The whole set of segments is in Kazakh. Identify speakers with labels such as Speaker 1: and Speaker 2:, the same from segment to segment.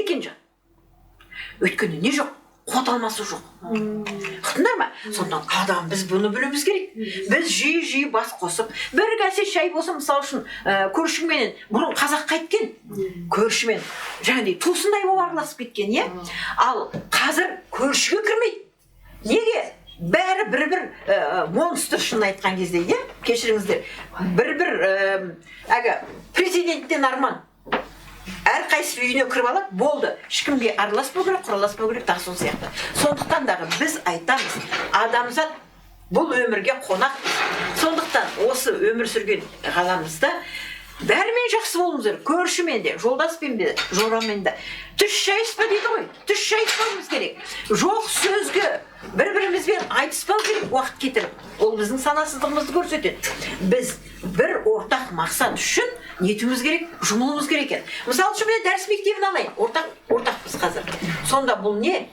Speaker 1: кетпейді екен жан. Өйткені не жоқ? Қуат алмасу жоқ. Ұқтыңдар ма? Сондықтан адам, біз бұны білуіміз керек. Біз жиі-жиі бас қосып, бір кәсе шай болса, мысалы үшін, көршіңменен, бұрын қазақ қайткен, көршімен жаңағыдай туысындай болып араласып кеткен, иә? Ал қазір көршіге кірмейді. Неге? Бәрі бір-бір монстр, шынын айтқан кезде, иә? Кешіріңіздер. Бір-бір әлгі президенттен арман. Әрқайсысы үйіне кіріп алады, болды. Ешкімге араласпау керек, құраласпау керек, тағы сол сияқты. Сондықтан дағы біз айтамыз, адамзат бұл өмірге қонақпыз. Сондықтан осы өмір сүрген ғаламымызда бәрімен жақсы болуымыз керек. Көршімен де, жолдаспен де, жораммен де. Түс шайыспа дейді ғой, түс шайыспауымыз керек. Жоқ сөзге бір-бірімізбен айтыспау керек уақыт кетіріп. Ол біздің санасыздығымызды көрсетеді. Біз бір ортақ мақсат үшін нетуіміз керек, жұмылуымыз керек екен. Мысалы үшін, мен дәріс мектебін алайын. Ортақ, ортақпыз қазір. Сонда бұл не?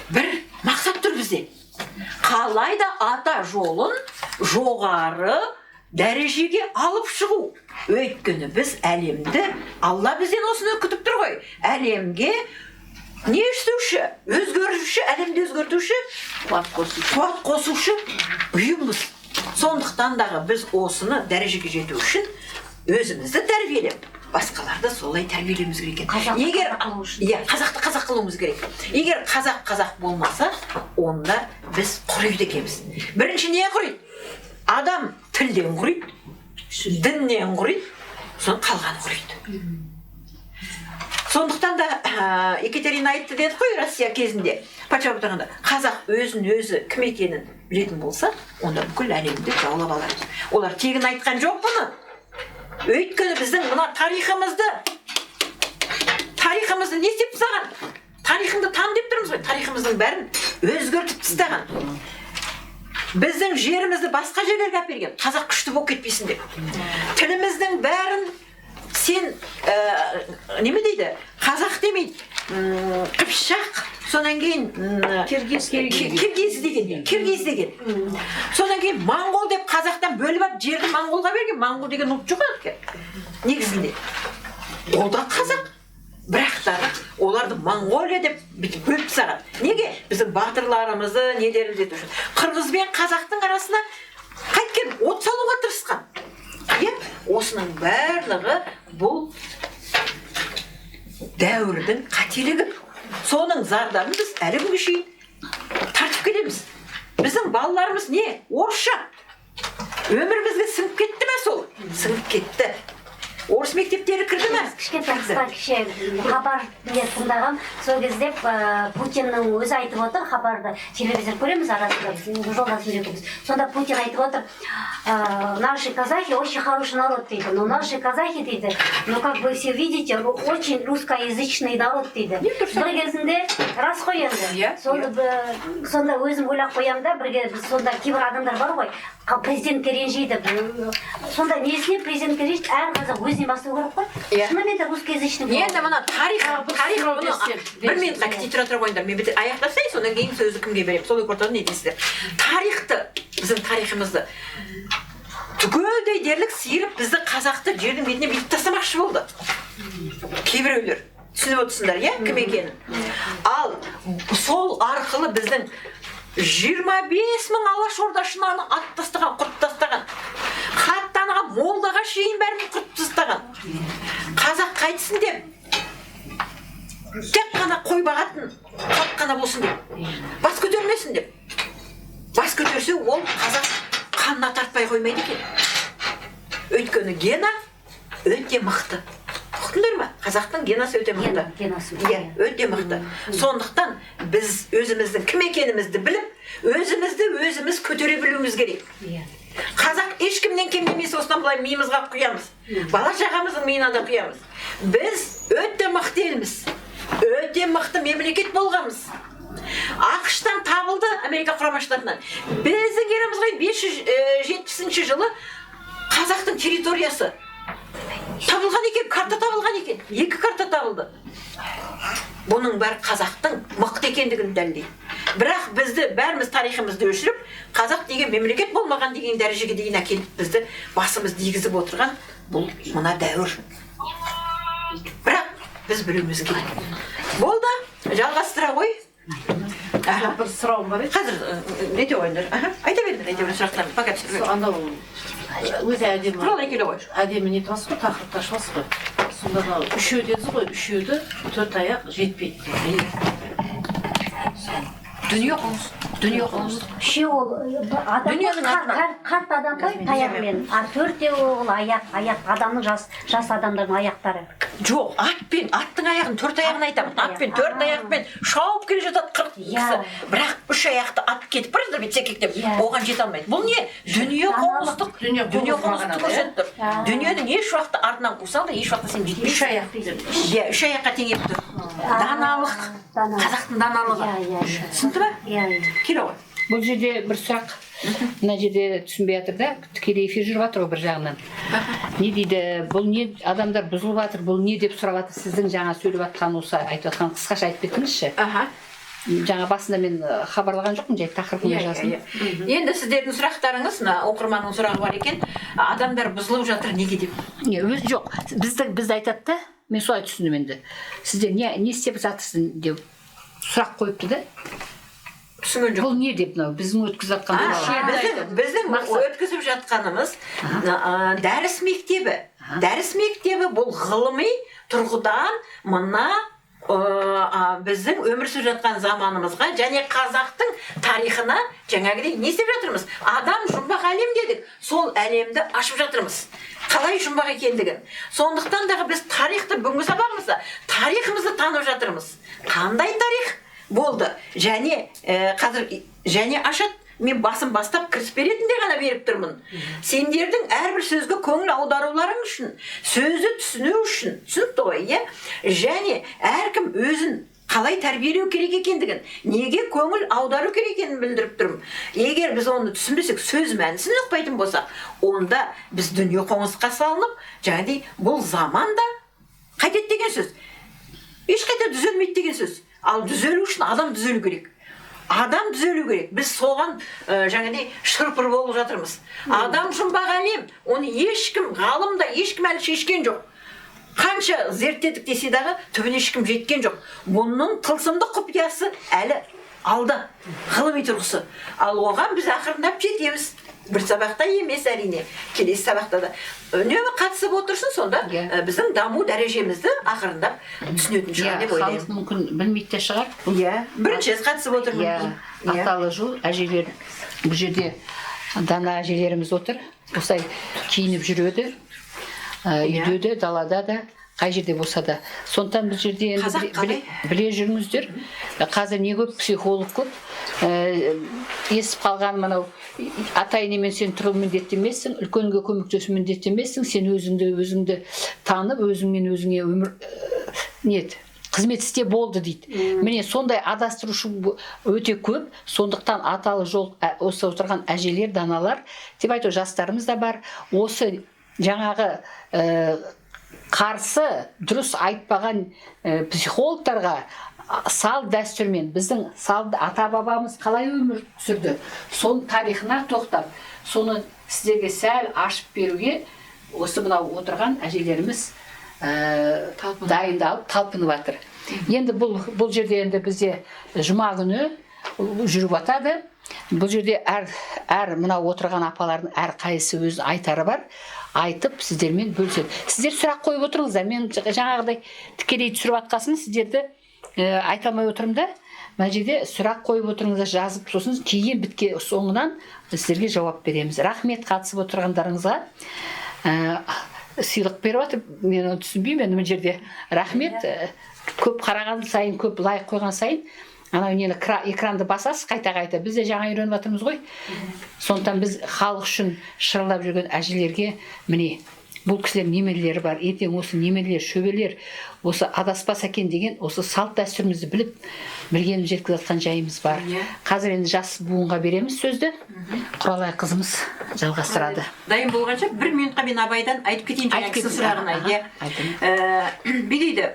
Speaker 1: Бір мақсат тұр бізде. Қалай да ата жолын жоғары дәрежеге алып шығу. Өйткені біз әлемді, Алла бізден осыны күтіп тұр ғой. Әлемге не істеуші, өзгеруші, әлемді өзгертуші,
Speaker 2: қуат қосушы,
Speaker 1: қуат қосушы ұйымбыз. Сондықтан дағы біз осыны дәрежеге жету үшін өзімізді тәрбиелеп, басқаларды солай тәрбиелеуіміз керек екен.
Speaker 3: Қазақты
Speaker 1: Егер
Speaker 3: қазақ қылу үшін.
Speaker 1: Иә, қазақты қазақ қылуымыз керек. Егер қазақ қазақ болмаса, онда біз құриды екенбіз. Бірінші не құриды? Адам тілден құриды, діннен құриды, сосын қалғаны құриды. Сондықтан да Екатерина айтты деді ғой, Россия кезінде патша болып тұрғанда, қазақ өзін өзі кім екенін білетін болса, онда бүкіл әлемді жаулап алар. Олар тегін айтқан жоқ бұны. Өйткені біздің мына тарихымызды не істеп тастаған? Тарихыңды тан деп тұрмыз ғой, тарихымыздың бәрін өзгертіп тастаған. Біздің жерімізді басқа жерлерге әперген, қазақ күшті болып кетпесін деп. Тіліміздің бәрін сен неме дейді, қазақ демейді, қыпшақ, содан кейін
Speaker 2: Киргиз.
Speaker 1: Киргиз деген, киргиз деген, содан кейін моңғол деп қазақтан бөліп алып, жерді моңғолға берген. Моңғол деген ұлт жоқ екен негізінде, ол да қазақ, бірақ та оларды Моңғолия деп бүйтіп бөліп тастаған. Неге? Біздің батырларымызды, нелерімізді ету үшін. Қырғыз бен қазақтың арасына қайткен от салуға тырысқан, иә. Осының барлығы бұл дәуірдің қателігі. Соның зардабын біз әлі күнге шейін тартып келеміз. Біздің балаларымыз не орысша өмірімізге сіңіп кетті ме? Сол сіңіп кетті. Орыс мектептері кірді ме?
Speaker 3: Кішкентай
Speaker 1: Кірді.
Speaker 3: Қысқа кеше хабар не тыңдағам, сол кезде Путиннің өзі айтып отыр. Хабарды телевизор көреміз арасында біз, жолдасым екеуміз. Сонда Путин айтып отыр: «Наши казахи очень хороший народ, — дейді, — но наши казахи, — дейді, — ну, как вы все видите, очень русскоязычный народ», — дейді.
Speaker 1: Не, дұрыс.
Speaker 3: Бір кезінде рас қой енді.
Speaker 1: Иә,
Speaker 3: Сонда өзім ойлап қоямын да, бірге біз сонда кейбір адамдар бар ғой, президентке ренжиді. Сонда несіне президентке ренжиді? Әр қазақ өзіне бастау керек қой.
Speaker 1: Иә.
Speaker 3: Шынымен де русскоязычный
Speaker 1: Енді мына тарих,
Speaker 2: бір
Speaker 1: тарих
Speaker 2: сұрау
Speaker 1: бұны
Speaker 2: берсем,
Speaker 1: бір минутқа кете тұра қойыңдар, мен бітір аяқтасайын, содан кейін сөзді кімге беремін, сол екі ортада не дейсіздер. Тарихты, біздің тарихымызды түгелдей дерлік сиырып, бізді, қазақты, жердің бетіне бүйтіп тастамақшы болды кейбіреулер. Түсініп отырсыңдар, иә, кім екенін. Ал сол арқылы біздің 25 000 алаш ордашыны атып тастаған, құртып тастаған, хат таныған молдаға шейін бәрін құртып тастаған. Қазақ қайтсын деп, тек қана қой бағатын халық қана болсын деп, бас көтермесін деп. Бас көтерсе, ол қазақ қанына тартпай қоймайды екен, өйткені гена өте мықты. Ұқтыңдар ма? Қазақтың генасы өте мықты.
Speaker 3: Генасы.
Speaker 1: Иә, өте мықты. Сондықтан біз өзіміздің кім екенімізді біліп, өзімізді өзіміз көтере білуіміз керек. Қазақ ешкімнен кем емес. Осыдан былай миымызға құямыз, бала шағамыздың миына да құямыз. Біз өте мықты елміз, өте мықты мемлекет болғанбыз. АҚШ-тан табылды, Америка Құрама Штатынан, біздің эрамызға 570 жылы қазақтың территориясы табылған екен, карта табылған екен, екі карта табылды. Бұның бәрі қазақтың мықты екендігін дәлелдейді. Бірақ бізді бәріміз тарихымызды өшіріп, қазақ деген мемлекет болмаған деген дәрежеге дейін әкеліп, бізді басымызды дигізіп отырған бұл мына дәуір. Бірақ біз білуіміз керек. Болды, жалғастыра ғой. Аха.
Speaker 2: Бір сұрауым бар еді.
Speaker 1: Қазір нете қойыңдар. Аха, айта беріңдер, айта беріңдер сұрақтарыңды. Пока түсірмей.
Speaker 2: Анау өзі әдемі.
Speaker 1: Құралай келе ғой.
Speaker 2: Әдемі нетіп аласыз ғой, тақырыпты ашып аласыз ғой. Сонда анау үшеу дедіңіз ғой, үшеуді төрт аяқ жетпейді.
Speaker 1: Дүние қоңыз. Дүние қоңыз.
Speaker 3: Үшеу ол адам ғой,
Speaker 1: Дүниенің артынан.
Speaker 3: қарт адам ғой таяқпен, а төртеуі ол аяқ, аяқ адамның, жас адамдардың аяқтары.
Speaker 1: Жоқ, атпен, аттың аяғын, төрт аяғын айтамын. Атпен, төрт аяқпен шауып келе жатады 40 кісі. Бірақ үш аяқты ат кетіп бара жатыр, бүйтіп секектеп, оған жете алмайды. Бұл не? Дүние қоңыздық,
Speaker 2: Дүние
Speaker 1: дүние
Speaker 2: қоңыз
Speaker 1: қоңыздықты
Speaker 2: мағынада,
Speaker 1: көрсетіп тұр.
Speaker 3: иә?
Speaker 1: Дүниенің еш уақытта артынан қусаң да, еш уақытта сен
Speaker 2: Үш
Speaker 1: жетпейсің.
Speaker 2: аяқ деп.
Speaker 1: Иә, үш аяққа теңеп тұр. Даналық.
Speaker 3: Даналық.
Speaker 1: Қазақтың даналығы.
Speaker 3: Иә, иә, иә.
Speaker 1: Түсінді ме?
Speaker 3: Иә, иә.
Speaker 1: Келе ғой.
Speaker 4: Бұл жерде бір сұрақ, мына жерде түсінбей жатыр да, тікелей эфир жүріп жатыр ғой бір жағынан. Не дейді, бұл не, адамдар бұзылып жатыр, бұл не деп сұрап жатыр. Сіздің жаңа сөйлеп жатқан, осы айтып жатқан қысқаша айтып кетіңізші.
Speaker 1: Аха.
Speaker 4: Жаңа басында мен хабарлаған жоқпын, жай тақырыбын
Speaker 1: Иә,
Speaker 4: жаздым.
Speaker 1: иә, иә. Енді сіздердің сұрақтарыңыз, мына оқырманның сұрағы бар екен, адамдар бұзылып жатыр неге деп.
Speaker 4: Не, өзі жоқ, бізді айтады да, мен солай түсіндім енді. Сіздер не істеп жатырсың деп сұрақ қойыпты да.
Speaker 1: Түсінген жоқ.
Speaker 4: Бұл не деп мынау біздің өткізіп жатқан туралы.
Speaker 1: Біздің
Speaker 4: Мақсат.
Speaker 1: өткізіп жатқанымыз дәріс мектебі. Дәріс мектебі бұл ғылыми тұрғыдан мына біздің өмір сүріп жатқан заманымызға және қазақтың тарихына жаңағыдай не істеп жатырмыз? Адам жұмбақ әлем дедік. Сол әлемді ашып жатырмыз. Қалай жұмбақ екендігін. Сондықтан дағы біз тарихты бүгінгі сабағымызда тарихымызды танып жатырмыз. Қандай тарих болды? Және қазір және ашады. Мен басын бастап кіріспе ретінде ғана беріп тұрмын. Сендердің әрбір сөзге көңіл аударуларың үшін, сөзді түсіну үшін, түсінікті ғой, иә? Және әркім өзін қалай тәрбиелеу керек екендігін, неге көңіл аудару керек екенін білдіріп тұрмын. Егер біз оны түсінбесек, сөз мәнісін ұқпайтын болсақ, онда біз дүние қоңызға салынып, жаңағыдай бұл заман да қайтеді деген сөз. Ешқайта түзелмейді деген сөз. Ал түзелу үшін адам түзелу керек. Адам түзелу керек. Біз соған жаңағыдай шырпыр болып жатырмыз. Адам жұмбақ әлем. Оны ешкім, ғалым да ешкім әлі шешкен жоқ. Қанша зерттедік десе дағы түбіне ешкім жеткен жоқ. Бұның тылсымды құпиясы әлі алда, ғылыми тұрғысы. Ал оған біз ақырындап жетеміз. Бір сабақта емес әрине, келесі сабақта да. Үнемі қатысып отырсын, сонда біздің даму дәрежемізді ақырындап түсінетін шығар деп ойлаймын.
Speaker 4: Халық мүмкін білмейді де шығар.
Speaker 1: Иә, бірінші рет қатысып отырмын.
Speaker 4: Иә, аталы жол, әжелер, бұл жерде дана әжелеріміз отыр. Осылай киініп жүреді. Үйде де, далада да, қай жерде болса да. Сондықтан бұл жерде енді
Speaker 1: Қазақ қалай?
Speaker 4: біле жүріңіздер. Қазір не көп, психолог көп. Естіп қалған мынау ата енемен сен тұру міндетті емессің, үлкенге көмектесу міндетті емессің, сен өзіңді танып, өзіңмен өзіңе өмір, нет, қызмет істе болды дейді. Міне сондай адастырушы өте көп. Сондықтан аталы жол, осы отырған әжелер, даналар деп айту, жастарымыз да бар. Осы жаңағы, қарсы дұрыс айтпаған, психологтарға сал дәстүрмен біздің сал ата-бабамыз қалай өмір сүрді, соның тарихына тоқтап, соны сіздерге сәл ашып беруге осы мынау отырған әжелеріміз, дайындалып талпынып жатыр. Енді бұл жерде енді бізде жұма күні жүріп жатады. Бұл жерде әр мынау отырған апалардың әр қайсысы өз айтары бар, айтып сіздермен бөліседі. Сіздер сұрақ қойып отырыңыздар. Мен жаңағыдай тікелей түсіріп жатқасын сіздерді, айта алмай отырмын да. Мына жерде сұрақ қойып отырыңыздар, жазып, сосын кейін бітке соңынан сіздерге жауап береміз. Рахмет қатысып отырғандарыңызға. Сыйлық беріп жатыр, мен оны түсінбеймін енді мына жерде. Рахмет. Көп қараған сайын, көп лайк қойған сайын анау нені экранды басасыз қайта-қайта. Біз де жаңа үйреніп жатырмыз ғой. Сондықтан біз халық үшін шырылдап жүрген әжелерге міне бұл кісілер немерелері бар, ертең осы немерелер, шөберелер осы адаспас екен деген осы салт дәстүрімізді біліп, білгенімізді жеткізіп жатқан жайымыз бар. Қазір енді жас буынға береміз сөзді. Құралай қызымыз жалғастырады.
Speaker 1: Дайын болғанша бір минутқа мен Абайдан айтып кетейін
Speaker 4: Айтып
Speaker 1: жаңағы
Speaker 4: кетіңіз.
Speaker 1: сұрағына, иә.
Speaker 4: Айтыңыз.
Speaker 1: Бүй дейді.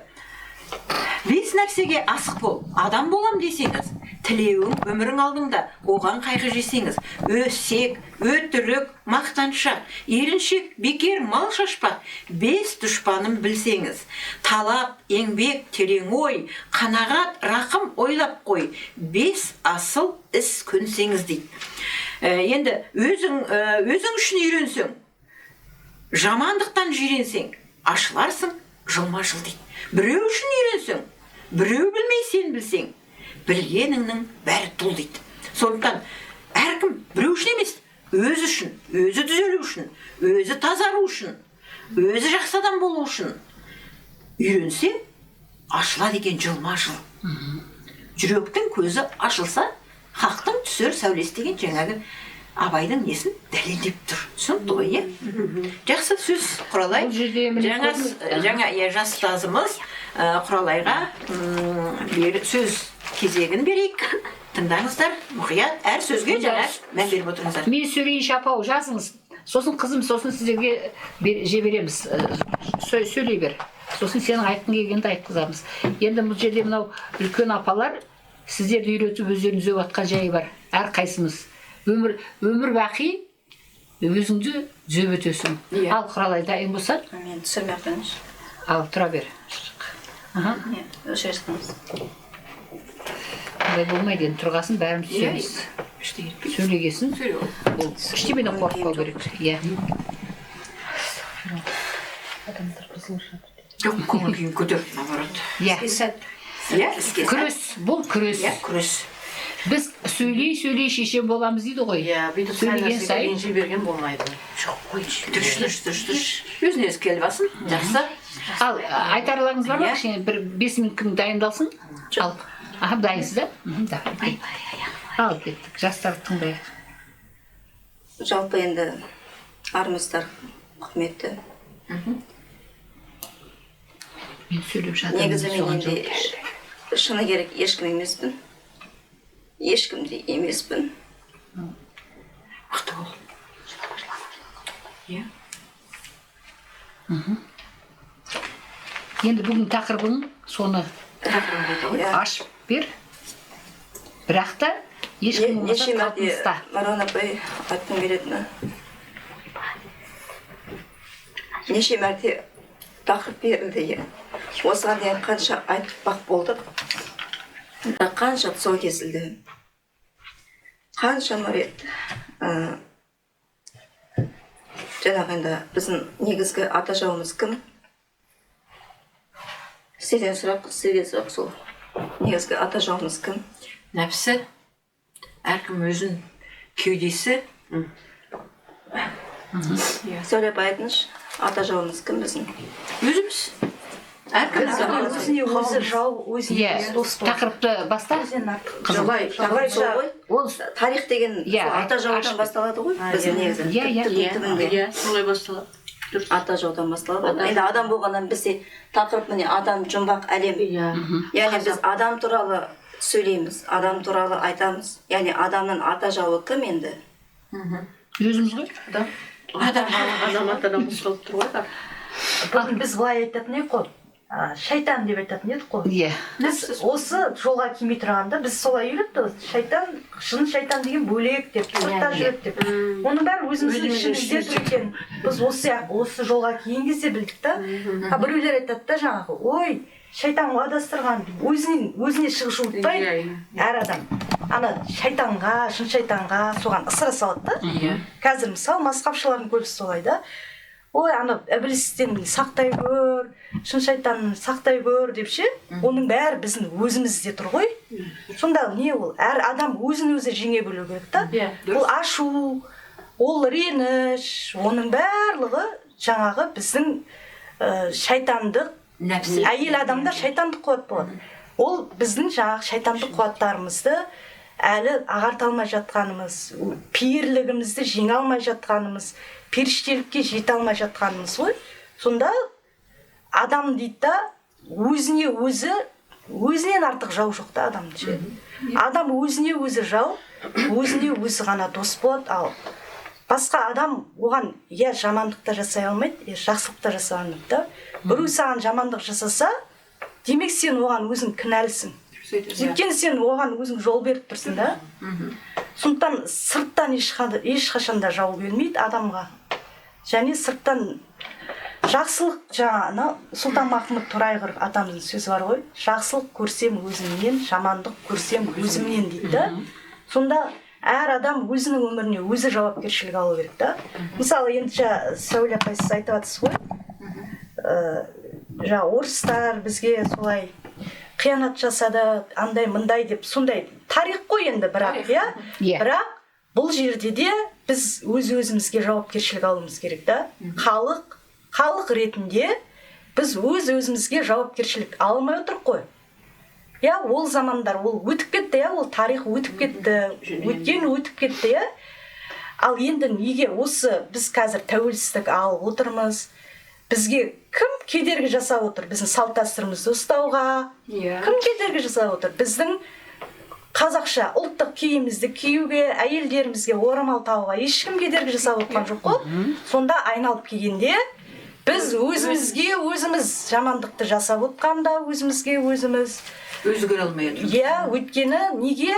Speaker 1: Бес нәрсеге асық бол, адам болам десеңіз, тілеуің өмірің алдыңда, оған қайғы жесеңіз, өсек, өтірік, мақтаншақ, еріншек, бекер мал шашпақ, бес дұшпаным білсеңіз, талап, еңбек, терең ой, қанағат, рақым ойлап қой, бес асыл іс көнсеңіз дейді. Енді өзің, өзің үшін үйренсең, жамандықтан жиренсең, ашыларсың жылма жыл дейді. Біреу үшін үйренсең, біреу білмей сен білсең, білгеніңнің бәрі тұл дейді. Сондықтан әркім біреу үшін емес, өзі үшін, өзі түзелу үшін, өзі тазару үшін, өзі жақсы адам болу үшін үйренсе, ашылады екен жылма жыл. Жүректің көзі ашылса, хақтың түсер сәулесі деген жаңағы Абайдың несін дәлелдеп тұр. Түсінікті ғой, иә? Жақсы, сөз Құралай.
Speaker 4: Бұл жерде міне
Speaker 1: Жаңа, жаңа иә, жас ұстазымыз Құралайға сөз кезегін берейік. Тыңдаңыздар, мұқият, әр сөзге жаңа мән беріп отырыңыздар.
Speaker 4: Мен сөйлейінші, апау, жазыңыз. Сосын қызым, сосын сіздерге жібереміз. Сөйлей бер. Сосын сенің айтқың келгенді айтқызамыз. Енді бұл жерде мынау үлкен апалар сіздерді үйретіп өздерін түзеп жатқан жайы бар. Әрқайсымыз. Өмір бақи өзіңді түзеп өтесің.
Speaker 1: Иә.
Speaker 4: Ал Құралай, дайын болсаң,
Speaker 5: Мен түсірмей ақ қояйыншы.
Speaker 4: Ал тұра бер. Аха.
Speaker 5: Не, өшіре салыңыз.
Speaker 4: Олай болмайды енді, тұрғасын бәріміз
Speaker 1: Иә,
Speaker 4: түсеміз.
Speaker 1: ештеңе етпейді.
Speaker 4: Сөйлегесін
Speaker 1: Сөйле ғой.
Speaker 4: ол ештемеден қорықпау керек. Иә.
Speaker 1: Жоқ, көңіл күйін көтер, наоборот.
Speaker 4: Иә.
Speaker 1: Иә, іске сәт.
Speaker 4: Күрес, бұл күрес.
Speaker 1: Иә, күрес.
Speaker 4: Біз сөйлей сөйлей шешен боламыз дейді ғой.
Speaker 2: Иә, бүйтіп сәл
Speaker 4: Сөйлеген
Speaker 2: нәрсеге
Speaker 4: сайын
Speaker 2: ренжи берген болмайды.
Speaker 1: Жоқ, қой. Дұрыс, дұрыс, дұрыс, дұрыс. Өзіне өзі келіп алсын. Жақсы.
Speaker 4: Ал айтарларыңыз бар ма?
Speaker 1: Иә.
Speaker 4: Кішкене бір 5 минут кім дайындалсын? Ал. Аха, дайынсыз да? Давай. Ал кеттік. Жастарды тыңдайық.
Speaker 5: Жалпы енді армысыздар, құрметті.
Speaker 4: Мен сөйлеп жатырмын.
Speaker 5: Негізі мен
Speaker 4: соған
Speaker 5: енді
Speaker 4: жауап берші.
Speaker 5: шыны керек ешкім емеспін. Ешкім де емеспін.
Speaker 1: Мықты бол. Иә.
Speaker 4: Енді бүгін тақырыбың соны
Speaker 1: Тақырыбын айта ғой.
Speaker 5: Иә.
Speaker 4: ашып бер. Бірақ та ешкім болмаса
Speaker 5: Неше мәрте
Speaker 4: талпыныста.
Speaker 5: Марон апай айтқым келетіні. Неше мәрте тақырып берілді, иә. Осыған дейін қанша айтпақ болдық. Қанша тұсау кесілді. Қаншама рет, жаңағы енді біздің негізгі ата жауымыз кім? Сізден сұрақ, сізге сұрақ сол. Негізгі ата жауымыз кім?
Speaker 1: Нәпсі, әркім өзін кеудесі. Иә.
Speaker 5: Сөйлеп айтыңызшы, ата жауымыз кім біздің?
Speaker 1: Өзіміз. Әркім
Speaker 6: Өзіне өзі жау, өзіне
Speaker 4: Иә,
Speaker 6: өзі дос болады.
Speaker 4: тақырыпты баста.
Speaker 6: Өзінен артық.
Speaker 4: Қызым.
Speaker 5: Былай, тақырып сол ғой.
Speaker 4: Ол
Speaker 5: Тарих деген
Speaker 4: Иә,
Speaker 5: сол ата жаудан
Speaker 4: ашып-
Speaker 5: басталады ғой біздің негізі.
Speaker 4: Иә, иә.
Speaker 5: Түптің түбінде.
Speaker 2: Иә, солай басталады. Дұрыс.
Speaker 5: Ата жаудан басталады ғой. Енді адам болғаннан бізде тақырып міне адам жұмбақ әлем.
Speaker 2: Иә.
Speaker 5: Яғни біз адам туралы сөйлейміз, адам туралы айтамыз. Яғни адамның ата жауы кім енді?
Speaker 4: Өзіміз ғой.
Speaker 1: Адам.
Speaker 2: Адам атадан басталып тұр ғой бәрі.
Speaker 6: Бұрын біз былай айтатын едік қой. Шайтан деп айтатын едік қой.
Speaker 4: Иә.
Speaker 6: Біз осы жолға келмей тұрғанда біз солай үйретті. Шайтан, шын шайтан деген бөлек деп, сыртта жүреді деп. Оның бәрі өзіміздің ішімізде тұр екен. Біз осы жолға келген кезде білдік та. А біреулер айтады да жаңағы, ой, шайтан адастырған, өзіне шығып жуытпайды әр адам. Ана шайтанға, шын шайтанға соған ысыра салады да.
Speaker 1: Иә.
Speaker 6: Қазір мысалы мазхабшылардың көбісі солай да. Ой, ана ібілістен сақтай көр, шын шайтаннан сақтай көр деп ше, оның бәрі біздің өзімізде тұр ғой. Сонда не ол? Әр адам өзін өзі жеңе білу керек та.
Speaker 2: Иә,
Speaker 6: Ол ашу, ол реніш, оның барлығы жаңағы біздің шайтандық
Speaker 1: Нәпсі.
Speaker 6: Әйел адамда шайтандық қуат болады. Ол біздің жаңағы шайтандық қуаттарымызды әлі ағарта алмай жатқанымыз, пейірлігімізді жеңе алмай жатқанымыз, періштелікке жете алмай жатқанымыз ғой. Сонда адам дейді да, өзіне өзі, өзінен артық жау жоқ та адамның ше. Адам өзіне өзі жау, өзіне өзі ғана дос болады. Ал басқа адам оған я жамандық та жасай алмайды, я жақсылық та жасай алмайды да. Біреу саған жамандық жасаса, Демек, сен оған өзің кінәлісің, өйткені сен оған өзің жол беріп тұрсың да. Сондықтан сырттан ешқашан да жау келмейді адамға. Және сырттан жақсылық, жаңа анау Сұлтанмахмұт Торайғыров атамыздың сөзі бар ғой: «Жақсылық көрсем өзімнен, жамандық көрсем өзімнен», – дейді да. Сонда әр адам өзінің өміріне өзі жауапкершілік алу керек та. Мысалы, енді жаңа, Сәуле апай, сіз айтып жатсыз ғой, жаңа орыстар бізге солай қиянат жасады, андай мындай деп, сондай тарих қой енді, бірақ иә.
Speaker 4: Иә.
Speaker 6: Бірақ бұл жерде де біз өз өзімізге жауапкершілік алуымыз керек та. Халық ретінде біз өз өзімізге жауапкершілік алмай отырмық қой, иә. Ол замандар ол өтіп кетті, иә, ол тарих өтіп кетті, өткен өтіп кетті, иә. Ал енді неге осы біз қазір тәуелсіздік алып отырмыз? Бізге кім кедергі жасап отыр біздің салт дәстүрімізді ұстауға? Кім кедергі жасап отыр біздің қазақша ұлттық киімімізді киюге, әйелдерімізге орамал тағуға? Ешкім кедергі жасап отқан жоқ қой. Сонда айналып келгенде біз өзімізге өзіміз жамандықты жасап отқанда, өзімізге өзіміз
Speaker 1: Өзгере алмай отырмыз.
Speaker 6: Иә, өйткені неге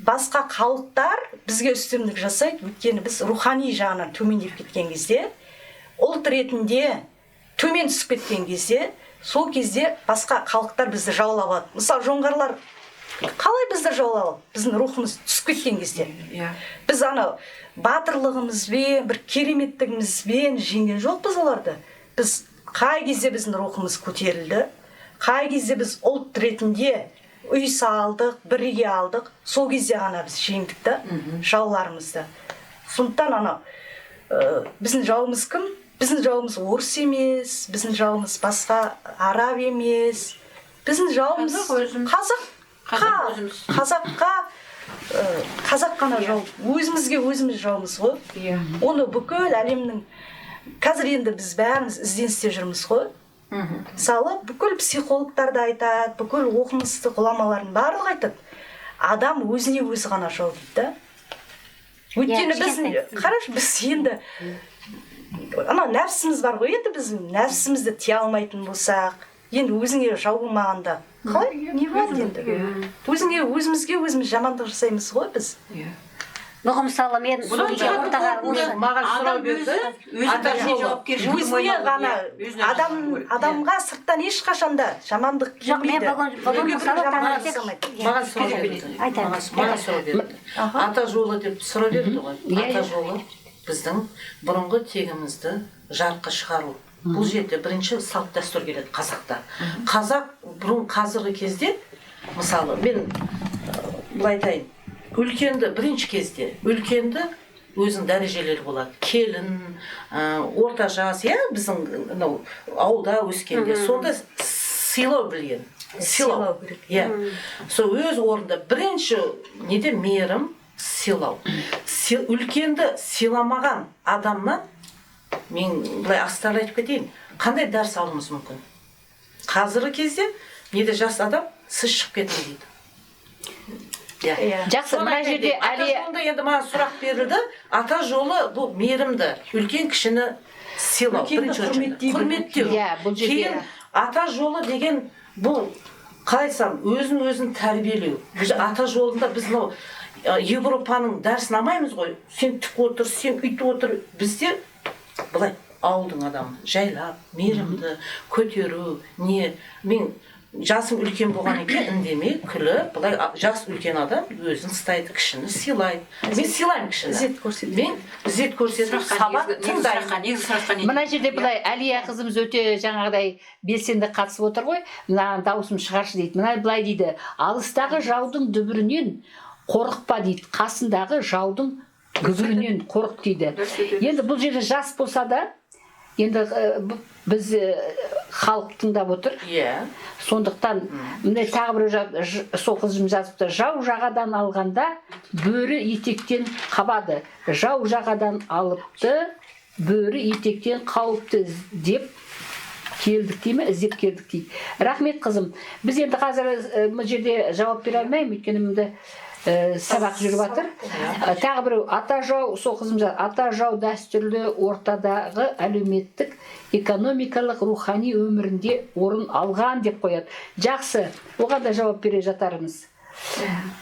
Speaker 6: басқа халықтар бізге үстемдік жасайды? Өйткені біз рухани жағынан төмендеп кеткен кезде, ұлт ретінде төмен түсіп кеткен кезде, сол кезде басқа халықтар бізді жаулап алады. Мысалы, жоңғарлар қалай бізді жаулап алды? Біздің рухымыз түсіп кеткен кезде. Біз анау батырлығымызбен, бір кереметтігімізбен жеңген жоқпыз оларды. Біз қай кезде біздің рухымыз көтерілді, қай кезде біз ұлт ретінде үй салдық, біріге алдық, сол кезде ғана біз жеңдік та жауларымызды. Сондықтан анау біздің жауымыз кім? Біздің жауымыз орыс емес, біздің жауымыз басқа араб емес, біздің жауымыз
Speaker 1: Қазақ өзіміз.
Speaker 6: Қазақ.
Speaker 1: Қазақ өзіміз.
Speaker 6: Қазаққа, қазақ қана жау, өзімізге өзіміз жаумыз ғой. Оны бүкіл әлемнің қазір енді біз бәріміз ізденісте жүрміз ғой. Мысалы, бүкіл психологтар да айтады, бүкіл оқымысты ғұламалардың барлығы айтады: адам өзіне өзі ғана жау дейді да. Өйткені
Speaker 3: Иә,
Speaker 6: біз
Speaker 3: кішкентай.
Speaker 6: қарашы, біз енді анау нәпсіміз бар ғой. Енді біз нәпсімізді тия алмайтын болсақ, енді өзіңе жау болмағанда қалай, не болады енді? Өзіңе, өзімізге өзіміз жамандық жасаймыз ғой біз.
Speaker 3: Бүгін, мысалы, мен
Speaker 1: Бұдан
Speaker 3: неге
Speaker 1: шығатын
Speaker 3: ортаға
Speaker 1: қорытынды,
Speaker 3: осы
Speaker 2: Маған сұрау
Speaker 1: адам
Speaker 2: берді.
Speaker 1: өзі
Speaker 2: Ата
Speaker 1: бәріне
Speaker 2: жолы.
Speaker 1: жауапкершілікті
Speaker 6: Өзіне
Speaker 1: мойнына алу
Speaker 6: ғана.
Speaker 1: керек. Өзіне
Speaker 6: Адам
Speaker 1: жауап керек.
Speaker 6: адамға сырттан ешқашан да жамандық
Speaker 3: Жоқ, мен
Speaker 6: келмейді.
Speaker 3: бүгін
Speaker 6: Біреуге
Speaker 3: мысалы
Speaker 6: біреу жамандық
Speaker 3: таңертең
Speaker 6: жасамайды.
Speaker 2: Маған сұрау берді.
Speaker 3: Айтайын.
Speaker 2: Маған сұрау берді. Ата жолы деп сұрау берді ғой.
Speaker 4: Иә,
Speaker 2: Ата
Speaker 4: иә.
Speaker 2: жолы – біздің бұрынғы тегімізді жарыққа шығару. Бұл жерде бірінші салт дәстүр келеді қазақта. Қазақ бұрын, қазіргі кезде, мысалы, мен былай айтайын, үлкенді, бірінші кезде үлкенді өзінің дәрежелері болады: келін, орта жас, иә. Біздің мынау ауылда өскенде сонда сыйлау білген, сыйлау
Speaker 6: Сыйлау керек.
Speaker 2: Иә, сол өз орнында бірінші неде мейірім, сыйлау. Үлкенді сыйламаған адамнан, мен былай астарлы айтып кетейін, қандай дәріс алуымыз мүмкін? Қазіргі кезде неде жас адам: «Сіз шығып кетің», – дейді, иә.
Speaker 4: Жақсы,
Speaker 2: Соны
Speaker 4: мына
Speaker 2: айтайын
Speaker 4: жерде
Speaker 2: деп. Ата
Speaker 4: Әлия
Speaker 2: жолында енді маған сұрақ берілді. Ата жолы – бұл мейірімді, үлкен кішіні сыйлау,
Speaker 6: Үлкенді
Speaker 2: бірінші очередь.
Speaker 6: құрметтей білу.
Speaker 2: Құрметтеу.
Speaker 4: Иә, бұл жерде-
Speaker 2: Кейін ата жолы деген бұл, қалай айтсам, өзін өзін тәрбиелеу. Біз ата жолында біз мынау Европаның дәрісін алмаймыз ғой: сен тік отыр, сен үйтіп отыр. Бізде былай ауылдың адамы жайлап, мейірімді көтеру. Не, мен жасым үлкен болғаннан кейін үндемей, күліп, былай жас үлкен адам өзін ұстайды, кішіні сыйлайды. Мен сыйлаймын кішіні.
Speaker 6: Ізет көрсетеді.
Speaker 2: Мен ізет көрсетіп,
Speaker 1: Сұраққа
Speaker 2: сабақ
Speaker 1: негізгі
Speaker 2: тыңдаймын.
Speaker 1: сұраққа, негізгі сұраққа не
Speaker 4: Мына жерде былай, Әлия қызымыз өте жаңағыдай белсенді қатысып отыр ғой. «Мына дауысым шығаршы», – дейді. Мына былай дейді: «Алыстағы жаудың дүбірінен қорықпа, – дейді, – қасындағы жаудың күбірінен қорық», – дейді. Енді бұл жерде жас болса да енді біз халық тыңдап отыр. Сондықтан міне, тағы біреу сол қызым жазыпты: «Жау жағадан алғанда, бөрі етектен қабады. Жау жағадан алыпты, бөрі етектен қауіпті іздеп келдік», – дей ме, «іздеп келдік» дейді. Рахмет, қызым. Біз енді қазір мына жерде жауап бере алмаймын, өйткені мында Сабақ жүріп жатыр. Тағы біреу ата жау, сол қызымыз, ата жау дәстүрлі ортадағы әлеуметтік, экономикалық, рухани өмірінде орын алған деп қояды. Жақсы, оған да жауап бере жатармыз.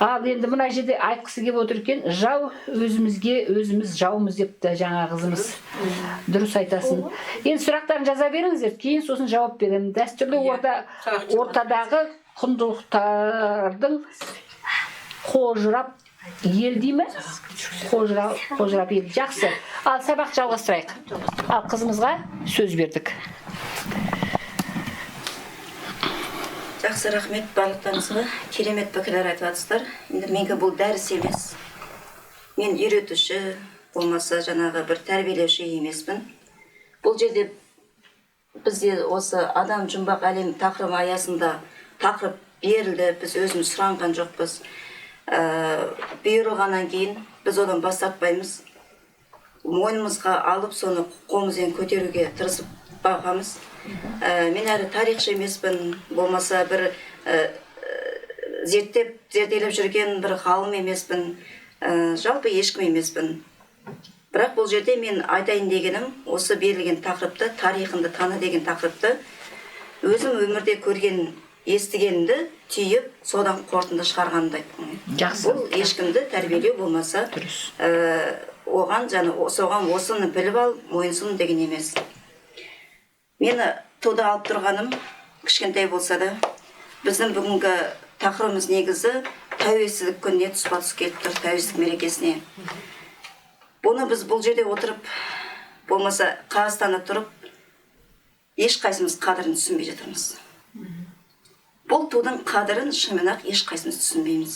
Speaker 4: Ал енді мына жерде айтқысы келіп отыр екен, жау өзімізге өзіміз жаумыз депті жаңа қызымыз. Дұрыс айтасың. Енді сұрақтарын жаза беріңіздер, кейін сосын жауап беремін. Дәстүрлі ортадағы құндылықтардың қожырап ел дей ме? Қожырап ел. Жақсы. Ал сабақ жалғастырайық. Ал қызымызға сөз бердік.
Speaker 5: Жақсы, рахмет барлықтарыңызға. Керемет пікірлер айтып жатсыздар. Енді менікі бұл дәріс емес. Мен үйретуші, болмаса жаңағы бір тәрбиелеуші емеспін. Бұл жерде бізде осы адам жұмбақ әлем тақырыбы аясында тақырып берілді. Біз өзіміз сұранған жоқпыз. Бұйырылғаннан кейін біз одан бас тартпаймыз. Мойнымызға алып, соны қолымызбен көтеруге тырысып бағамыз. Мен әрі тарихшы емеспін, болмаса бір зерттеп, зерделеп жүрген бір ғалым емеспін, жалпы ешкім емеспін. Бірақ бұл жерде мен айтайын дегенім, осы берілген тақырыпты, тарихыңды таны деген тақырыпты өзім өмірде көрген, естігенімді түйіп, содан қорытынды шығарғанымды айтқым.
Speaker 4: Жақсы.
Speaker 5: Бұл ешкімді тәрбиелеу болмаса,
Speaker 4: Дұрыс.
Speaker 5: Оған және соған осыны біліп ал, мойынсұн деген емес. Мені туды алып тұрғаным кішкентай болса да, біздің бүгінгі тақырыбымыз негізі тәуелсіздік күніне тұспа-тұс келіп тұр, тәуелсіздік мерекесіне. Бұны біз бұл жерде отырып, болмаса Қазақстанда тұрып, ешқайсымыз қадірін түсінбей жатырмыз. Бұл тудың қадірін шынымен-ақ ешқайсымыз түсінбейміз.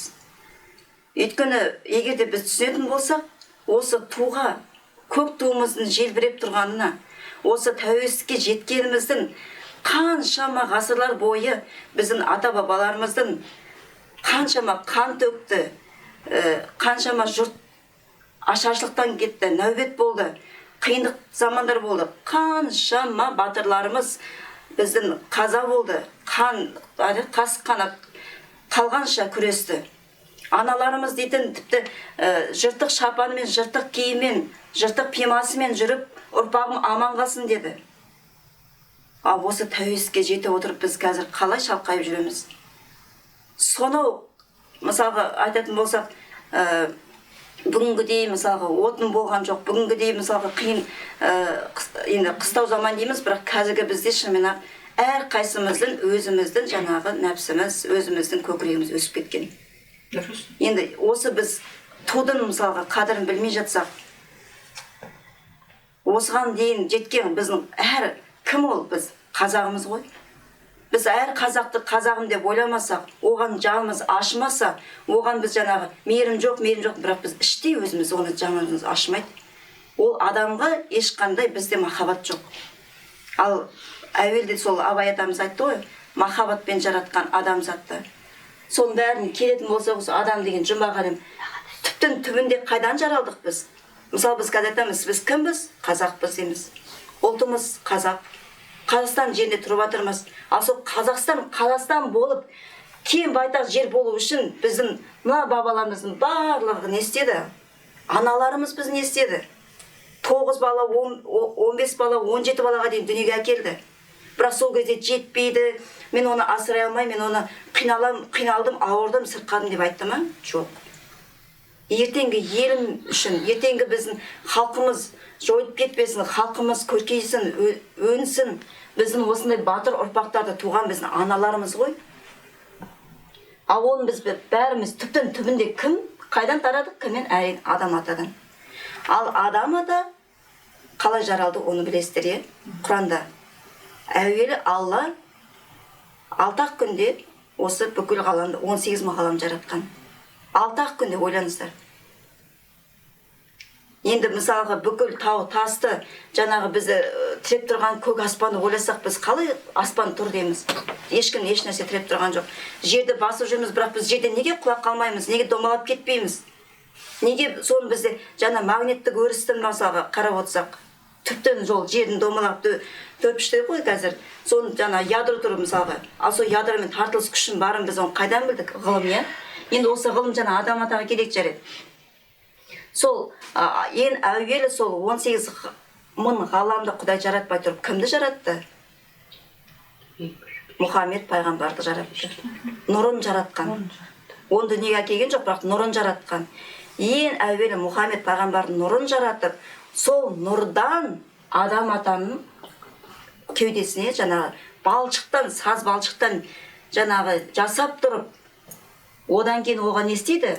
Speaker 5: Өйткені егер де біз түсінетін болсақ, осы туға, көк туымыздың желбіреп тұрғанына, осы тәуелсіздікке жеткеніміздің қаншама ғасырлар бойы біздің ата-бабаларымыздың қаншама қан төкті, қаншама жұрт ашаршылықтан кетті, нәубет болды, қиындық замандар болды, қаншама батырларымыз біздің қаза болды, қан, қасық қаны қалғанша күресті. Аналарымыз дейтін тіпті жыртық шапанымен, жыртық киіммен, жыртық пимасымен жүріп, ұрпағым аман қалсын деді. Ал осы тәуелсіздікке жете отырып біз қазір қалай шалқайып жүреміз? Сонау, мысалға айтатын болсақ, бүгінгідей мысалға отын болған жоқ, бүгінгідей мысалға қиын, енді қыстау заман дейміз, бірақ қазіргі бізде шынымен-ақ әрқайсымыздың өзіміздің жаңағы нәпсіміз, өзіміздің көкірегіміз өсіп кеткен. Енді осы біз тудың мысалға қадірін білмей жатсақ, осыған дейін жеткен біздің әр кім ол, біз қазағымыз ғой. Біз әр қазақты қазағым деп ойламасақ, оған жанымыз ашымаса, оған біз жаңағы мейірім жоқ, мейірім жоқ, бірақ біз іштей өзіміз оны жанымыз ашымайды. Ол адамға ешқандай бізде махаббат жоқ. Ал әуелде сол Абай атамыз айтты ғой, махаббатпен жаратқан адамзатты. Соның бәрін келетін болса, осы адам деген жұмбақ әлем. Түптің түбінде қайдан жаралдық біз? Мысалы, біз қазір айтамыз, біз кімбіз? Қазақпыз дейміз. Ұлтымыз қазақ. Қазақстан жерінде тұрып жатырмыз. Ал сол Қазақстан, Қазақстан болып, кең байтақ жер болу үшін біздің мына бабаларымыздың барлығы не істеді? Аналарымыз біз не істеді? 9 бала, 15 бала, 17 балаға дейін дүниеге әкелді. Бірақ сол кезде жетпейді, мен оны асырай алмай, мен оны қиналдым, ауырдым, сырқадым деп айтты ма? Жоқ. Ертеңгі елім үшін, ертеңгі біздің халқымыз жойылып кетпесін, халқымыз көркейсін, өнсін, біздің осындай батыр ұрпақтарды туған біздің аналарымыз ғой. Ал оны біз бәріміз түптің түбінде кім, қайдан тарадық, кімнен? Әрине, Адам атадан. Ал Адам ата қалай жаралды, оны білесіздер, е? Құранда. Әуелі Алла 6 күнде осы бүкіл ғаламды, 18 мың ғалам жаратқан. 6 күнде, ойланыңыздар. Енді мысалға бүкіл тау, тасты, жаңағы бізді тіреп тұрған көк аспанды ойласақ, біз қалай аспан тұр дейміз? Ешкім еш нәрсе тіреп тұрған жоқ. Жерді басып жүрміз, бірақ біз жерден неге құлап қалмаймыз, неге домалап кетпейміз? Неге соны бізде жаңа магниттік өрістің мысалға қарап отырсақ, түптен жол жердің домалап төртбұрышты ғой қазір. Соны жаңа ядро тұр мысалға. Ал сол ядромен тартылыс күшін барын біз оны қайдан білдік? Ғылым, иә? Енді осы ғылым жаңа адам атаға керек, жарайды. Сол ең әуелі сол 18 мың ғаламды Құдай жаратпай тұрып кімді жаратты? Мұхаммед пайғамбарды жаратты. Нұрын жаратқан. Оны дүниеге әкелген жоқ, бірақ нұрын жаратқан. Ең әуелі Мұхаммед пайғамбардың нұрын жаратып, сол нұрдан адам атаның кеудесіне жаңағы балшықтан, саз балшықтан жаңағы жасап тұрып, одан кейін оған не істейді?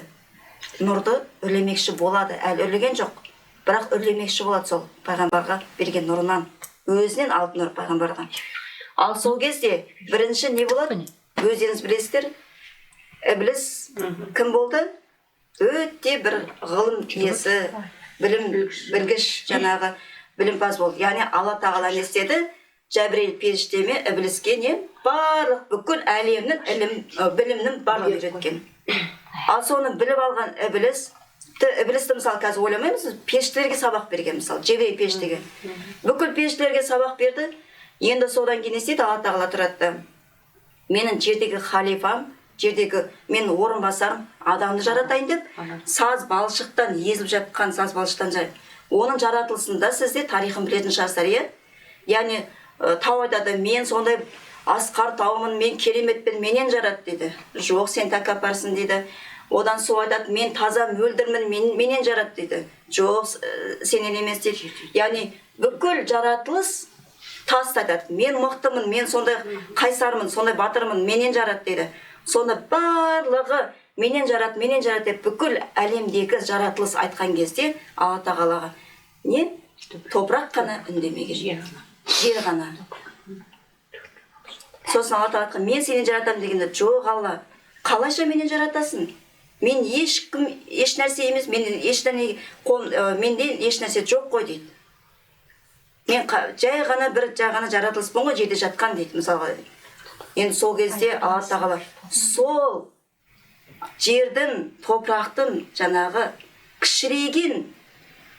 Speaker 5: Нұрды үрлемекші болады. Әлі үрлеген жоқ, бірақ үрлемекші болады сол пайғамбарға берген нұрынан. Өзінен алып нұр пайғамбарға. Ал сол кезде бірінші не болады? Өздеріңіз білесіздер, Ібліс кім болды? Өте бір ғылым иесі, білім білгіш, жаңағы білімпаз болды. Яғни Алла тағала не істеді? Жәбірейіл періштеме Ібліске не? Барлық бүкіл әлемнің ілім, білімнің барлығын үйреткен. Ал соны біліп алған Ібліс, Іблісті мысалы қазір ойламаймыз, періштелерге сабақ берген, мысалы, Жебірейіл періштеге. Бүкіл періштелерге сабақ берді. Енді содан кейін не істейді? Алла тағала тұрады да, менің жердегі халифам, жердегі менің орынбасарым адамды жаратайын деп, саз балшықтан, езіліп жатқан саз балшықтан жарат. Оның жаратылысында сіз де тарихын білетін шығарсыздар, иә? Яғни тау айтады, мен сондай асқар таумын, мен кереметпін, менен жарат дейді. Жоқ, сен тәкаппарсың дейді. Одан су айтады, мен таза мөлдірмін, менен жарат дейді. Жоқ, сенен емес дейді. Яғни бүкіл жаратылыс тас айтады, мен мықтымын, мен сондай қайсармын, сондай батырмын, менен жарат дейді. Сонда барлығы менен жарат, менен жарат деп бүкіл әлемдегі жаратылыс айтқан кезде Алла тағалаға не? Топырақ қана үндемеген. Жер ғана. Сосын Алла тағала айтқан, мен сенен жаратамын дегенде, жоқ Алла, қалайша менен жаратасың? Мен ешкім, еш нәрсе емес, мен еш нәрсе, менде еш нәрсе жоқ қой дейді. Мен жай ғана бір жай ғана жаратылыспын ғой, жерде жатқан дейді мысалға. Енді сол кезде Алла тағала сол жердің, топырақтың жаңағы кішірейген,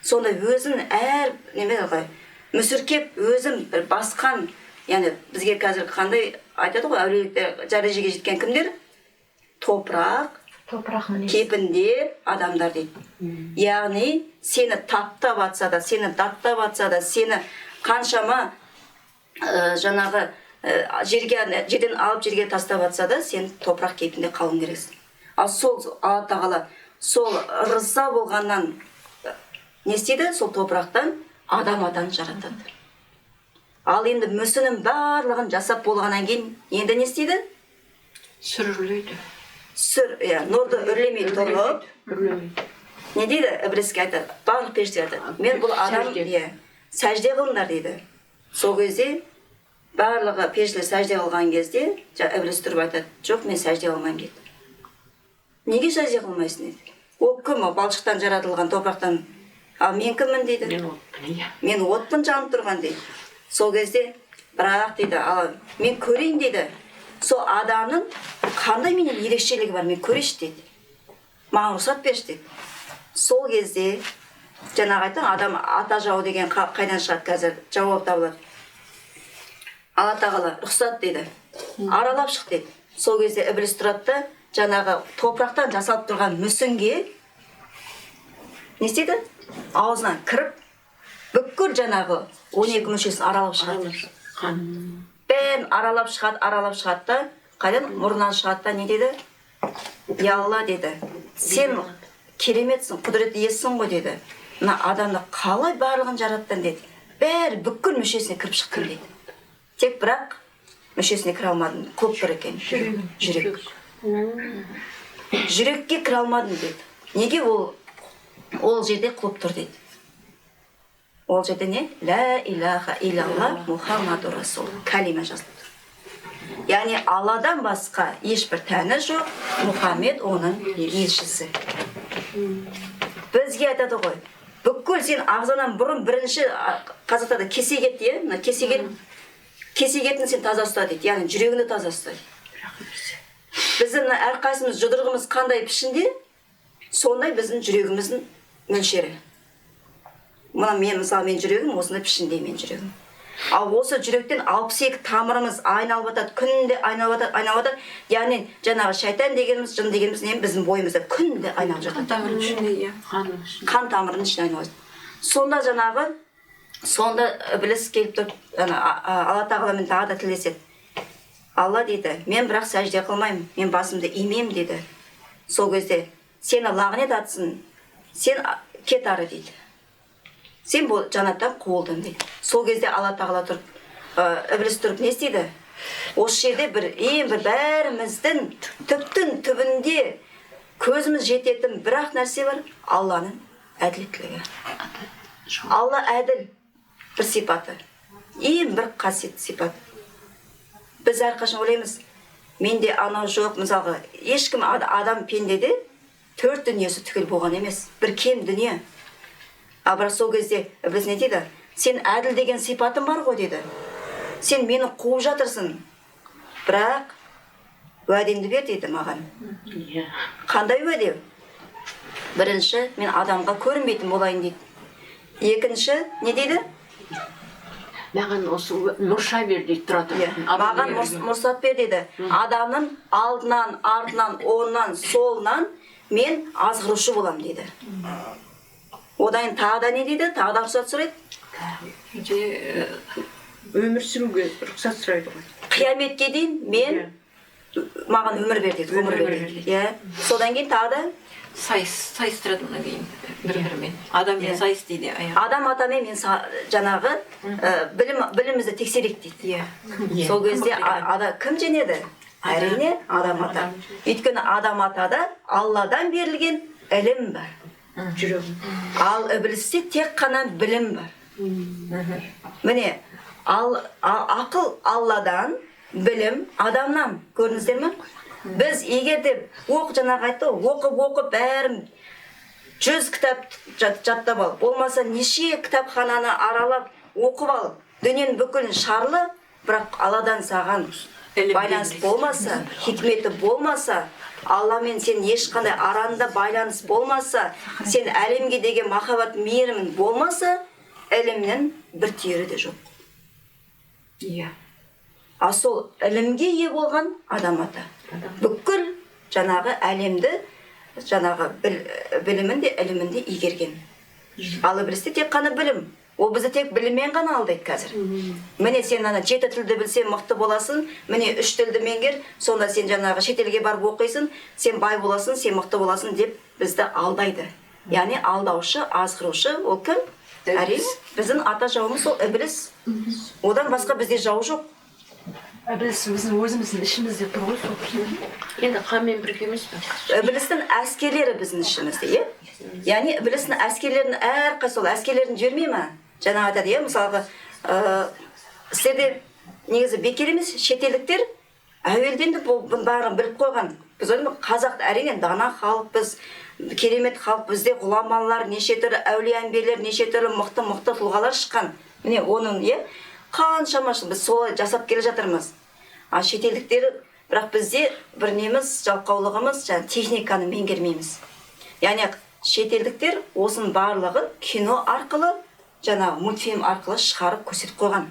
Speaker 5: сонда өзін әр неме ғой, мүсіркеп өзін бір басқан, яғни бізге қазір қандай айтады ғой, әулиелікте дәрежеге жеткен кімдер? Топырақ,
Speaker 6: топырақ мінез
Speaker 5: кепінде адамдар дейді. Яғни сені таптап атса да, сені даттап атса да, сені қаншама жаңағы жерге, жерден алып жерге тастап атса да, сен топырақ кейпінде қалуың керексің. Ал сол Алла тағала сол ырза болғаннан не істейді? Сол топырақтан адам атаны жаратады. Ал енді мүсінін барлығын жасап болғаннан кейін енді не істейді?
Speaker 1: Сүр үрлейді.
Speaker 5: Сүр, иә, нұрды үрлемей тұрып,
Speaker 1: Үрлемейді.
Speaker 5: не дейді? Ібліске айтады, барлық періштелер айтады, мен бұл адам, иә, сәжде қылыңдар дейді. Сол кезде барлығы періштелер сәжде қылған кезде, Ібліс тұрып айтады, жоқ, мен сәжде қылмаймын дейді. Неге сәжде қылмайсың дейді. Ол кім? Ол балшықтан жаратылған, топырақтан. Ал мен кіммін дейді.
Speaker 1: Мен отпын, иә.
Speaker 5: Мен отпын жанып тұрған дейді. Сол кезде бірақ дейді, ал мен көрейін дейді. Сол адамның қандай менен ерекшелігі бар, мен көрейінші дейді. Маған рұқсат берші дейді. Сол кезде жаңағы айтқан адам ата жауы деген қайдан шығады қазір жауап табылады. Алла тағала рұқсат дейді. Аралап шық дейді. Сол кезде Ібліс тұрады да, жаңағы топырақтан жасалып тұрған мүсінге не істейді? Аузынан кіріп, бүкіл жаңағы 12 мүшесін аралап шығады. Бәрін аралап шығады, аралап шығады да, қайдан? Мұрнынан шығады да, не дейді? Я Алла деді. Сен кереметсің, құдірет иесісің ғой деді. Мына адамды қалай барлығын жараттың деді. Бәрі бүкіл мүшесіне кіріп шықтым дейді. Тек бірақ мүшесіне кіре алмадым. Көп тұр екен. Жүрек. Жүрекке кіре алмадым деді. Неге ол жерде құлып тұр дейді. Ол жерде не? Ла илаха илlalла Мухаммаду Расул. Калима жазылып тұр. Яғни Алладан басқа ешбір тәні жоқ, Мұхаммед оның елшісі. Бізге айтады ғой, бүкіл сен ағзадан бұрын бірінші қазақтарда кесек ет, иә? Мына кесек ет, кесек етін сен таза ұста дейді. Яғни жүрегіңді таза ұста дейді. Біздің мына әрқайсымыз жұдырығымыз қандай пішінде, сондай біздің жүрегіміздің мөлшері. Мына мен, мысалы, мен жүрегім осындай пішінде мен жүрегім. Ал осы жүректен 62 тамырымыз айналып жатады, күнде айналып жатады, айналып жатады. Яғни жаңағы шайтан дегеніміз, жын дегеніміз не, біздің бойымызда күнде айналып жатады.
Speaker 1: Қан тамырының ішінде, иә. Қанның ішінде.
Speaker 5: Қан тамырының ішінде айналып жатады. Сонда жаңағы, сонда ібіліс келіп тұрып, ана, Алла тағаламен тағы да тілеседі. Алла дейді, мен бірақ сәжде қылмаймын, мен басымды имеймін дейді. Сол кезде сені лағнет атсын, сен кет ары дейді. Сен бұл жаннаттан қуылдың дейді. Сол кезде Алла тағала тұрып, ібіліс тұрып не істейді? Осы жерде бір ең бір бәріміздің түптің түбінде көзіміз жететін бір ақ нәрсе бар, Алланың әділеттілігі. Алла әділ бір сипаты, ең бір қасиетті сипат. Біз әрқашан ойлаймыз, менде анау жоқ, мысалға, ешкім адам пендеде төрт дүниесі түгел болған емес, бір кем дүние. А бірақ сол кезде ібіліс не дейді? Сен әділ деген сипатың бар ғой дейді. Сен мені қуып жатырсың, бірақ уәдеңді бер дейді маған. Қандай уәде? Бірінші, мен адамға көрінбейтін болайын дейді. Екінші, не дейді?
Speaker 1: Маған осы мұрша бер дейді, тұра тұр.
Speaker 5: Иә. Маған мұрсат бер дейді. Адамның алдынан, артынан, оңынан, солынан мен азғырушы боламын дейді. Одан кейін тағы да не дейді? Тағы да рұқсат сұрайды.
Speaker 1: Өмір сүруге рұқсат сұрайды ғой.
Speaker 5: Қияметке дейін мен маған өмір бер дейді, ғұмыр бер дейді. Иә. Содан кейін тағы да
Speaker 1: сайыстырады одан кейін бір-бірімен. Адаммен сайыс дейді.
Speaker 5: Адам атамен мен жаңағы, білімімізді тексерейік дейді. Сол кезде кім жеңеді? Әрине, адам ата. Өйткені адам атада Алладан берілген ілім бар.
Speaker 1: Жүрек.
Speaker 5: Ал ібілісте тек қана білім бар. Міне, ақыл Алладан, білім адамнан. Көрдіңіздер ме? Біз егер де жаңағы айтты ғой, оқып, бәрін 100 кітап жаттап ал, болмаса неше кітапхананы аралап оқып ал, дүниенің бүкілін шарлы, бірақ Алладан саған
Speaker 1: Ілім
Speaker 5: байланыс
Speaker 1: бермейді.
Speaker 5: болмаса, хикметі болмаса, Алламен сен ешқандай аранда байланыс болмаса, сен әлемге деген махаббат мейірімің болмаса, ілімнің бір түйірі де жоқ. Ал сол ілімге ие болған адам ата. Бүкіл жаңағы әлемді, жаңағы білімін де, ілімін де игерген. Ал ібілісте тек қана білім. Ол бізді тек біліммен ғана алдайды қазір. Міне сен ана 7 тілді білсең мықты боласың, міне 3 тілді меңгер, сонда сен жаңағы шетелге барып оқисың, сен бай боласың, сен мықты боласың деп бізді алдайды. Яғни алдаушы, азғырушы ол кім? Әрине, біздің ата жауымыз сол ібіліс. Одан басқа бізде жау жоқ.
Speaker 2: Ібіліс біздің өзіміздің ішімізде тұр ғой сол.
Speaker 7: Енді қанмен бірге емес пе?
Speaker 5: Ібілістің әскерлері біздің ішімізде, иә? Яғни ібілістің әскерлерінің әрқайсысы сол әскерлерін жібермей ме? Жаңа айтады, иә, мысалға, сіздерде негізі бекер емес, шетелдіктер әуелден де бұның бәрін біліп қойған. Біз ойлаймыз, қазақ әрине дана халық, біз керемет халық, бізде ғұламалар, неше түрлі әулие әмбиелер, неше түрлі мықты-мықты тұлғалар шыққан. Міне оның, иә, қаншама жыл біз солай жасап келе жатырмыз. А шетелдіктер, бірақ бізде бір неміз, жалқаулығымыз, жаңа техниканы меңгермейміз. Яғни шетелдіктер осының барлығын кино арқылы, жаңағы мультфильм арқылы шығарып көрсетіп қойған.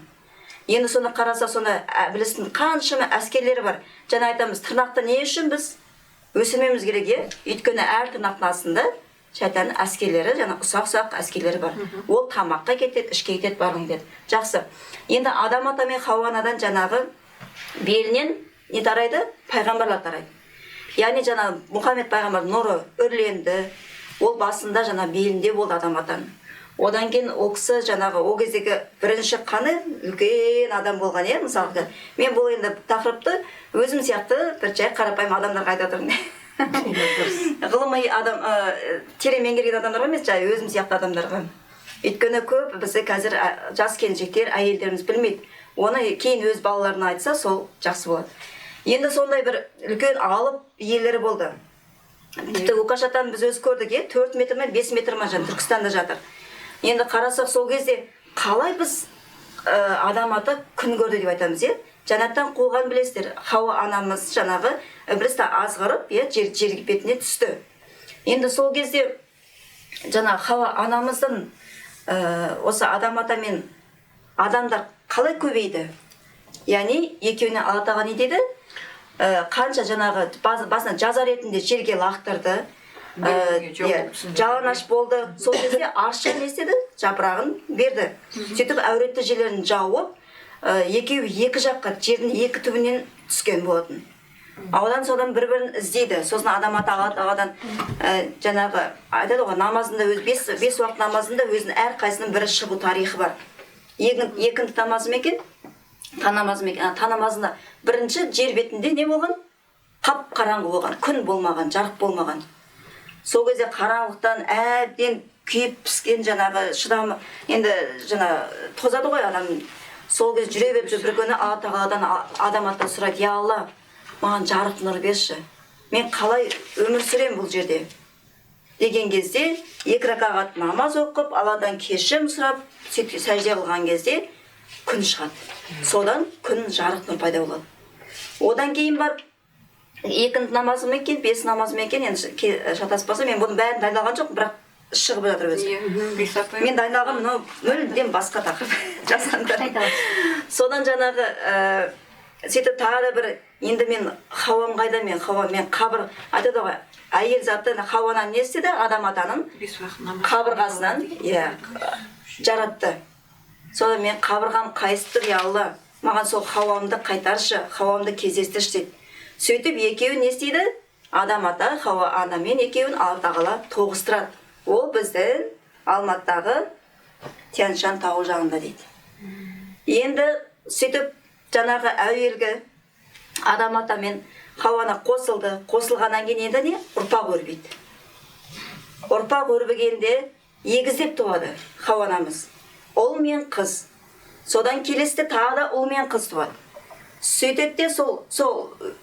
Speaker 5: Енді соны қараса, соны ібілістің қаншама әскерлері бар. Жаңа айтамыз, тырнақты не үшін біз өсірмеуіміз керек, иә? Өйткені әр тырнақтың астында шайтанның әскерлері, жаңа ұсақ-ұсақ әскерлері бар. Ол тамаққа кетеді, ішке кетеді, барлығын кетеді. Жақсы. Енді Адам ата мен Хауа анадан жаңағы белінен не тарайды? Пайғамбарлар тарайды. Яғни жаңа Мұхаммед пайғамбар нұры үрленді. Ол басында жаңа белінде болды Адам атаның. Одан кейін ол кісі жаңағы ол кездегі бірінші қаны үлкен адам болған, иә, мысалға. Мен бұл енді тақырыпты өзім сияқты бір жай қарапайым адамдарға айтып отырмын. Ғылыми адам, терең меңгерген адамдарға емес, жай өзім сияқты адамдарға. Өйткені көп бізде қазір, жас келіншектер, әйелдеріміз білмейді. Оны кейін өз балаларына айтса, сол жақсы болады. Енді сондай бір үлкен алып иелері болды. Тіпті Оқаш атаны біз өз көрдік, иә, 4 метр мен 5 метр ма жаңа Түркістанда жатыр. Енді қарасақ сол кезде қалай біз, адам ата күн көрді деп айтамыз, иә? Жәннаттан қуылған білесіздер, Хауа анамыз жаңағы ібілісті азғырып, иә, жер бетіне түсті. Енді сол кезде жаңа Хауа анамыздың, осы адам ата мен адамдар Қалай көбейді? Яғни екеуіне Алла тағала не деді? Қанша жаңағы басына жаза ретінде жерге лақтырды. Жалаңаш болды. Сол кезде арша не істеді? Жапырағын берді. Сөйтіп әуретті жерлерін жауып, екеуі екі жаққа, жердің екі түбінен түскен болатын. Одан содан бір-бірін іздейді. Сосын адам ата Алла тағаладан жаңағы айтады ғой, намазында өз бес уақыт намазында өзінің әрқайсысының бірі шығу тарихы бар. Екінші намазы ма екен? Таң намазы ма екен? Таң намазында бірінші жер бетінде не болған? Қап қараңғы болған, күн болмаған, жарық болмаған. Сол кезде қараңғылықтан әбден күйіп піскен жаңағы шыдамы енді жаңа тозады ғой адам. Сол кезде жүре беріп бір күні Алла тағаладан адам ата сұрайды: «Я Алла, маған жарық нұр берші, мен қалай өмір сүремін бұл жерде?» деген кезде 2 ракағат намаз оқып, Алладан кешірім сұрап, сөйтіп сәжде қылған кезде күн шығады. Содан күн жарық нұр пайда болады. Одан кейін барып екінші намазы ма екен, 5 намазы ма екен, енді шатаспаса, мен бұның бәрін дайындалған жоқпын, бірақ шығып жатыр өзі. Мен дайындалған мынау мүлдем басқа тақырып жазғанда. Содан жаңағы сөйтіп тағы да бір енді мен Хауам қайда, мен Хауа, мен қабыр айтады ғой, әйел заты Хауанан не істеді? Адам атаның қабырғасынан иә жаратты. Содан мен қабырғам қайысып тұр, я Алла, маған сол Хауамды қайтаршы, Хауамды кездестірші дейді. Сөйтіп екеуі не істейді? Адам ата Хауа анамен екеуін Алла тағала тоғыстырады. Ол біздің Алматыдағы Тянь-Шань тауы жағында дейді. Енді сөйтіп жаңағы әуелгі адам ата мен Хауа ана қосылды. Қосылғаннан кейін енді не? Ұрпақ өрбиді. Ұрпақ өрбігенде егіздеп туады Хауа анамыз. Ұл мен қыз. Содан келесіде тағы да ұл мен қыз туады. Сөйтеді де сол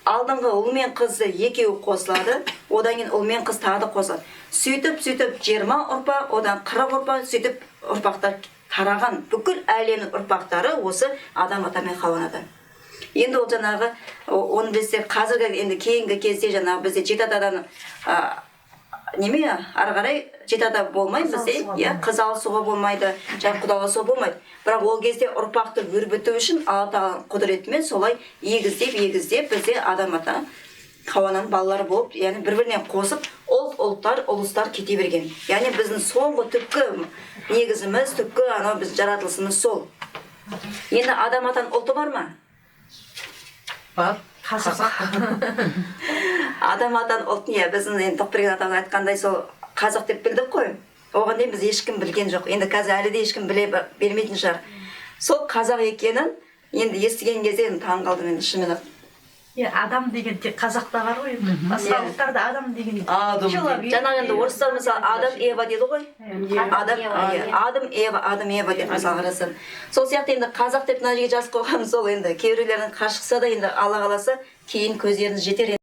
Speaker 5: алдыңғы ұл мен қызды екеуі қосылады, одан кейін ұл мен қыз тағы да қосылады. Сөйтіп 20 ұрпақ, одан 40 ұрпақ, сөйтіп ұрпақтар тараған. Бүкіл әлемнің ұрпақтары осы адам ата мен Хауа анадан. Енді ол жаңағы оны білсек, қазіргі енді кейінгі кезде жаңағы бізде жеті атадан неме ары қарай жеті ата болмай бізде, иә, қыз алысуға болмайды, жаңа құдаласуға болмайды. Бірақ ол кезде ұрпақты өрбіту үшін Алла тағаланың құдіретімен солай егіздеп бізде адам ата Хауа ананың балалары болып, яғни бір-бірінен қосып ұлт, ұлттар, ұлыстар кете берген. Яғни біздің соңғы түпкі негізіміз, түпкі анау біздің жаратылысымыз сол. Енді адам атаның ұлты бар ма?
Speaker 2: Бар. Қазақ.
Speaker 5: Адам атаның ұлты не? Біздің енді Тоқберген атамыз айтқандай сол қазақ деп білдік қой. Оған дейін біз ешкім білген жоқ. Енді қазір әлі де ешкім біле бермейтін шығар. Сол қазақ екенін енді естіген кезде енді таң қалдым енді шынымен ақ.
Speaker 6: Адам деген тек қазақта бар ғой енді. Басқа ұлттарда адам деген
Speaker 2: Адам.
Speaker 5: Жаңағы енді орыстар мысалы Адам Ева дейді ғой. Адам, Адам Ева, Адам Ева деп мысалы қарасаң. Сол сияқты енді қазақ деп мына жерге жазып қойғаным сол енді. Кейбіреулердің қарсы шықса да енді Алла қаласа кейін көздеріңіз жетер.